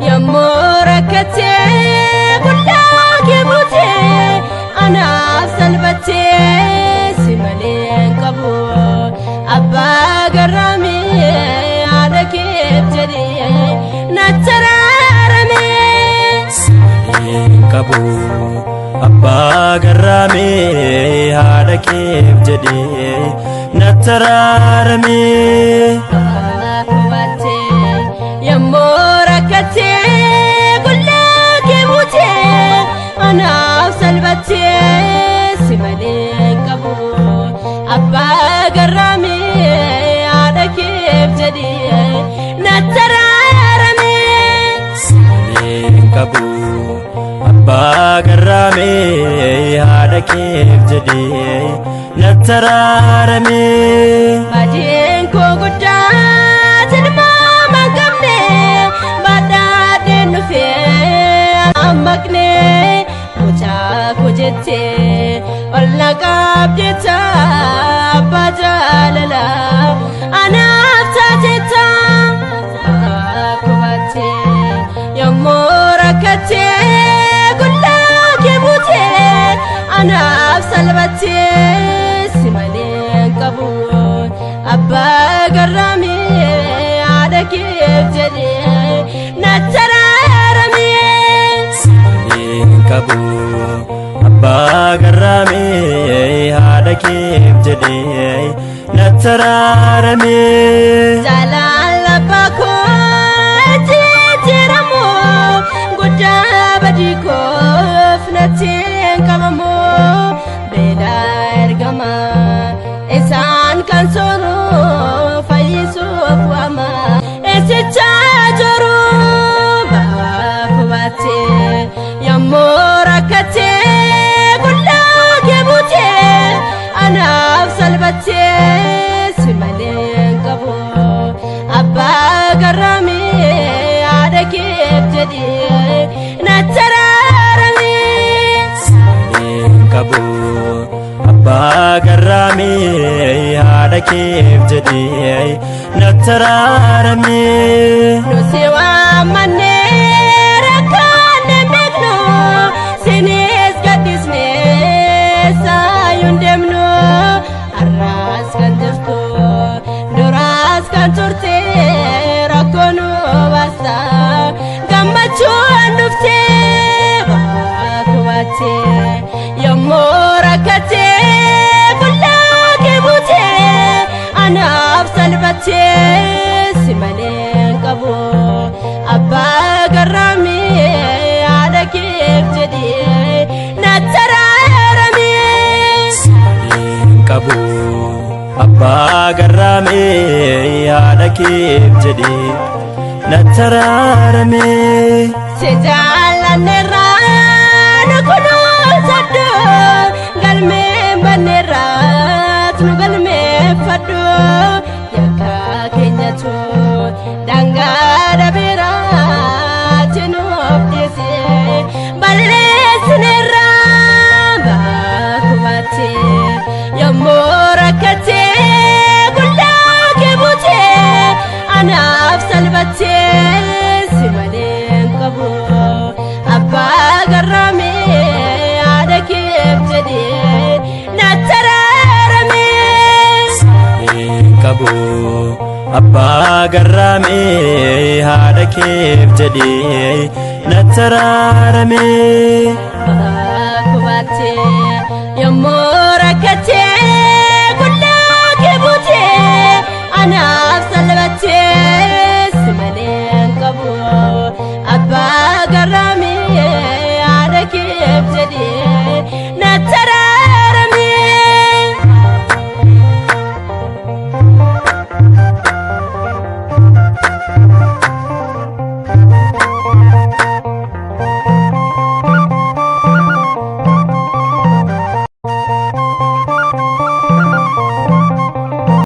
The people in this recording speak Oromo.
Yommuu rakkatee qullaa kee buutee anaaf salphattee si malee hin qabu abbaa garraamii haadha keef jedhee natti araarame. Si malee hin qabu abbaa garraamii haadha keef jedhee natti araarame. Yommuu rakkatee qullaa kee buutee anaaf salphattee si malee hin qabu abbaa garraamii haadha keef jedhee natti araarame. Si malee hin qabu abbaa garraamii haadha keef jedhee natti araarame. Baadiin koo guddaa tilmaama hin qabne badhaadheen dhufee ammaqne mucaa koo jettee ol na qabdeetta abbaa jaalalaa anaaf taateetta. Kubattee yommuu rakkattee qullaa kee buutee anaaf salphattee si malee hin qabu abbaa garraamii haadha keef jedhee natti araarame. Si malee hin qabu abbaa garraamii haadha keef jedhee natti araarame. Jaalala abbaa koo jijjiiramu guddaa badii koof natti hin qabamu beelaa ergama isaan kan sooru fayyisuuf waama eessichaa jiru baakubattee yommuu rakkattee qullaa kee buutee anaaf salphattee si malee hin qabu abbaa garraamii haadha keef jedhee natti araarame. Si malee hin qabu abbaa garraamii haadha keef jedhee natti araarame. Nusi waamannee rakkanne beeknu sinis gaddisnee saayuun deemnu har'aas kan jirtu duraas kan turte rakkoo nu baasta gammachuun dhufte baakubattee yommuu rakkattee qullaa kee buutee anaaf salphattee si malee hin qabu abbaa garraamii haadha keef jedhee natti araarame. Si malee hin qabu abbaa garraamii haadha keef jedhee natti araarame. Si jaallanneerraa nu kunuunsadhu galmee banneerraat nu galmeeffadhu yakka keenyatu daangaa dhabeeraati nuuf dhiise balleessineerraa baakubattee yommuu rakkattee qullaa kee buutee anaaf salphattee si malee hin qabu abbaa garraamii haadha keef jedhee natti araarame. Si malee hin qabu abbaa garraamii haadha keef jedhee natti araarame.